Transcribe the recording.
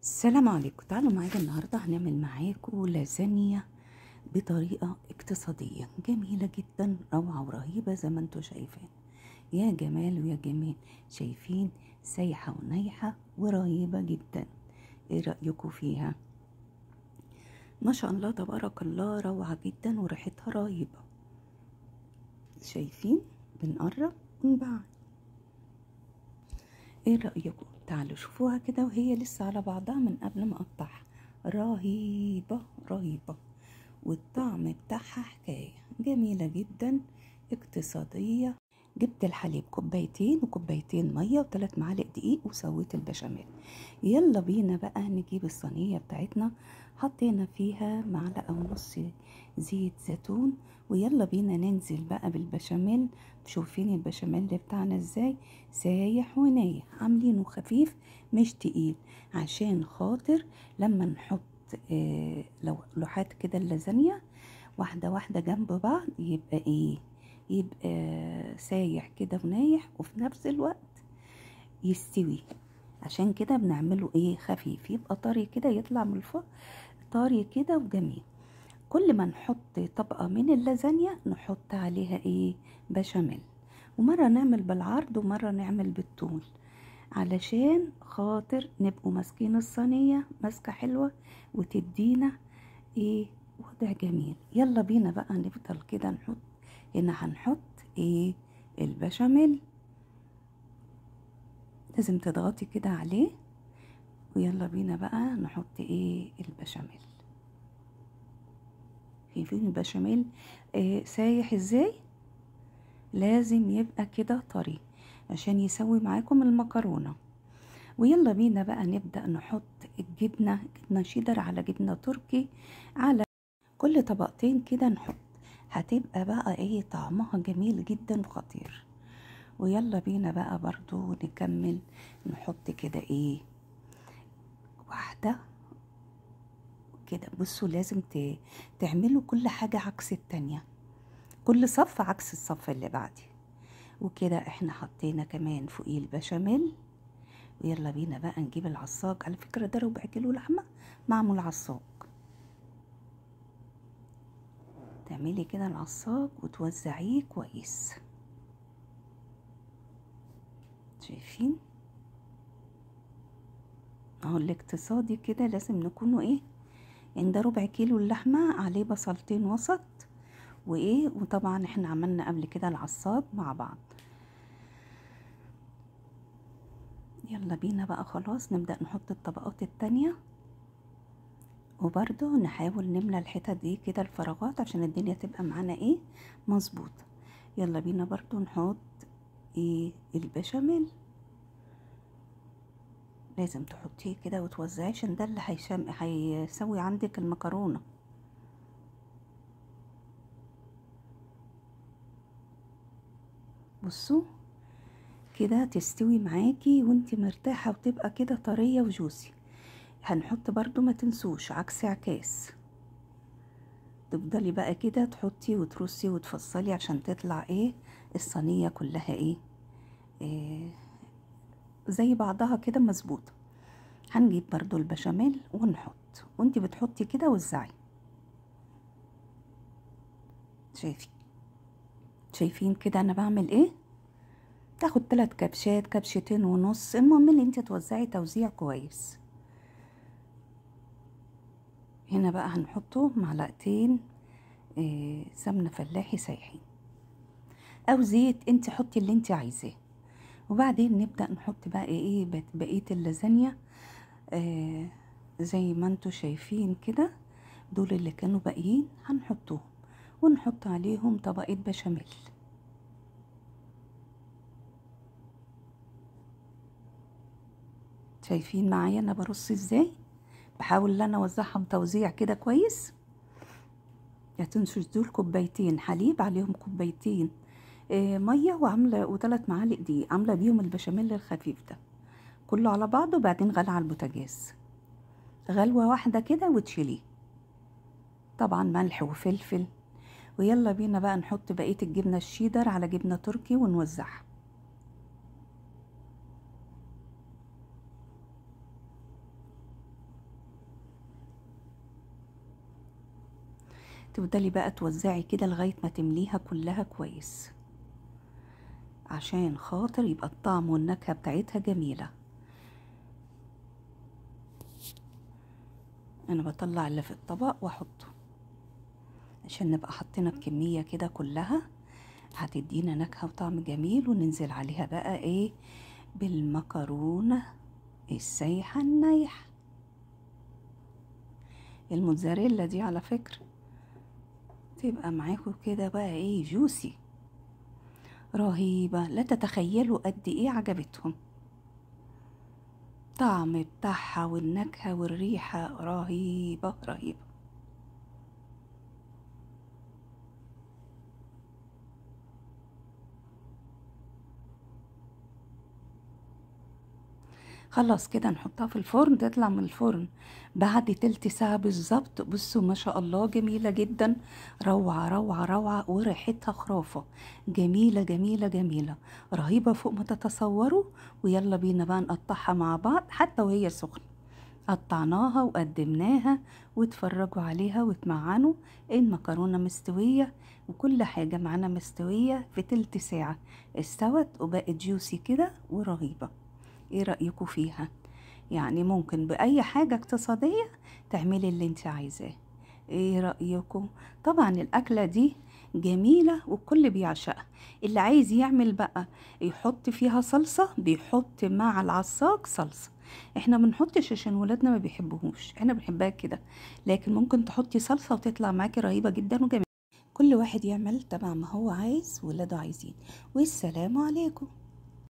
السلام عليكم. تعالوا معايا النهارده هنعمل معاكم لازانيا بطريقة اقتصادية جميلة جدا، روعه ورهيبه زي ما انتم شايفين. يا جمال ويا جمال، شايفين سايحه ونايحه ورهيبه جدا. ايه رايكم فيها؟ ما شاء الله تبارك الله، روعه جدا وريحتها رهيبة. شايفين؟ بنقرب ونبعد. ايه رايكم؟ تعالوا شوفوها كده وهي لسه على بعضها من قبل ما اقطعها. رهيبة رهيبة، والطعم بتاعها حكاية جميلة جدا، اقتصادية. جبت الحليب كوبايتين وكوبايتين مية وثلاث معالق دقيق وسويت البشاميل. يلا بينا بقى نجيب الصينية بتاعتنا. حطينا فيها معلقه ونص زيت زيتون، ويلا بينا ننزل بقى بالبشاميل. شوفين البشاميل بتاعنا ازاي سايح ونايح، عاملينه خفيف مش تقيل عشان خاطر لما نحط لوحات كده اللازانيا واحدة واحدة جنب بعض يبقى ايه، يبقى سايح كده ونايح وفي نفس الوقت يستوي. عشان كده بنعمله ايه، خفيف، يبقى طري كده، يطلع من الفرن طري كده وجميل. كل ما نحط طبقة من اللازانيا نحط عليها ايه، بشاميل. ومرة نعمل بالعرض ومرة نعمل بالطول علشان خاطر نبقوا ماسكين الصينية ماسكة حلوة وتدينا ايه، وضع جميل. يلا بينا بقى نفضل كده نحط هنا. هنحط ايه، البشاميل. لازم تضغطي كده عليه. ويلا بينا بقى نحط ايه، البشاميل. شايفين البشاميل إيه سايح ازاي؟ لازم يبقى كده طري عشان يسوي معاكم المكرونة. ويلا بينا بقى نبدأ نحط الجبنة، جبنة شيدر على جبنة تركي، على كل طبقتين كده نحط، هتبقى بقى ايه، طعمها جميل جدا وخطير. ويلا بينا بقى برضو نكمل نحط كده ايه، واحدة كده. بصوا لازم تعملوا كل حاجة عكس التانية، كل صف عكس الصف اللي بعدي. وكده احنا حطينا كمان فوقيه البشاميل. ويلا بينا بقى نجيب العصاج. على فكرة ده ربع كيلو لحمة معمول عصاج. تعملي كده العصاج وتوزعيه كويس. شايفين اهو الاقتصادي كده لازم نكونوا ايه، يعني ده ربع كيلو اللحمة عليه بصلتين وسط وايه، وطبعا احنا عملنا قبل كده العصاج مع بعض. يلا بينا بقى خلاص نبدأ نحط الطبقات التانية، وبرده نحاول نملى الحتت دي كده الفراغات عشان الدنيا تبقى معانا ايه، مظبوطة. يلا بينا برده نحط ايه، البشاميل. لازم تحطيه كده وتوزعيه عشان ده اللي هيسوي عندك المكرونة. بصوا كده تستوي معاكي وانتي مرتاحة وتبقى كده طرية وجوسي. هنحط برضو ما تنسوش عكس عكاس، تفضلي بقى كده تحطي وترصي وتفصلي عشان تطلع ايه، الصينية كلها ايه، إيه زي بعضها كده مظبوطة. هنجيب برضو البشاميل ونحط، وانتي بتحطي كده وزعي. شايفين كده انا بعمل ايه؟ تاخد 3 كبشات، كبشتين ونص، المهم ان انت توزعي توزيع كويس. هنا بقى هنحطه معلقتين سمنة فلاحي سايحين او زيت، انت حطي اللي انت عايزاه. وبعدين نبدأ نحط بقى ايه، بقية اللازانيا زي ما انتوا شايفين كده. دول اللي كانوا باقيين هنحطوهم ونحط عليهم طبقة بشاميل. شايفين معايا انا برص ازاي؟ بحاول ان انا اوزعهم توزيع كده كويس. لا تنسوش دول كوبايتين حليب عليهم كوبايتين مية، وعامله وثلاث معالق دقيق، عامله بيهم البشاميل الخفيف ده كله على بعضه. وبعدين غلى على البوتاجاز غلوه واحدة كده وتشيليه، طبعا ملح وفلفل. ويلا بينا بقى نحط بقية الجبنة الشيدر على جبنه تركي ونوزعها. تفضلي بقى توزعي كده لغاية ما تمليها كلها كويس، عشان خاطر يبقى الطعم والنكهة بتاعتها جميلة. انا بطلع اللي في الطبق واحطه عشان نبقى حطينا الكمية كده كلها، هتدينا نكهة وطعم جميل. وننزل عليها بقى ايه؟ بالمكرونة السايحة النايحة. الموتزاريلا دي على فكرة تبقى معاكم كده بقى ايه، جوسي رهيبة، لا تتخيلوا قد ايه عجبتهم. طعم بتاعها والنكهة والريحة رهيبة رهيبة. خلاص كده نحطها في الفرن، تطلع من الفرن بعد تلت ساعة بالظبط. بصوا ما شاء الله جميلة جدا، روعة روعة روعة، وريحتها خرافة، جميلة جميلة جميلة، رهيبة فوق ما تتصوروا. ويلا بينا بقى نقطعها مع بعض حتى وهي سخنة. قطعناها وقدمناها واتفرجوا عليها واتمعنوا. المكرونة مستوية وكل حاجة معانا مستوية في تلت ساعة، استوت وبقت جوسي كده ورهيبة. ايه رأيكم فيها؟ يعني ممكن بأي حاجة اقتصادية تعملي اللي انت عايزاه. ايه رأيكم؟ طبعا الأكلة دي جميلة والكل بيعشقها. اللي عايز يعمل بقى يحط فيها صلصة، بيحط مع العصاج صلصة. احنا بنحطش عشان ولادنا ما بيحبوهوش، احنا بنحبها كده، لكن ممكن تحطي صلصة وتطلع معاكي رهيبة جدا وجميلة. كل واحد يعمل تبع ما هو عايز ولاده عايزين. والسلام عليكم.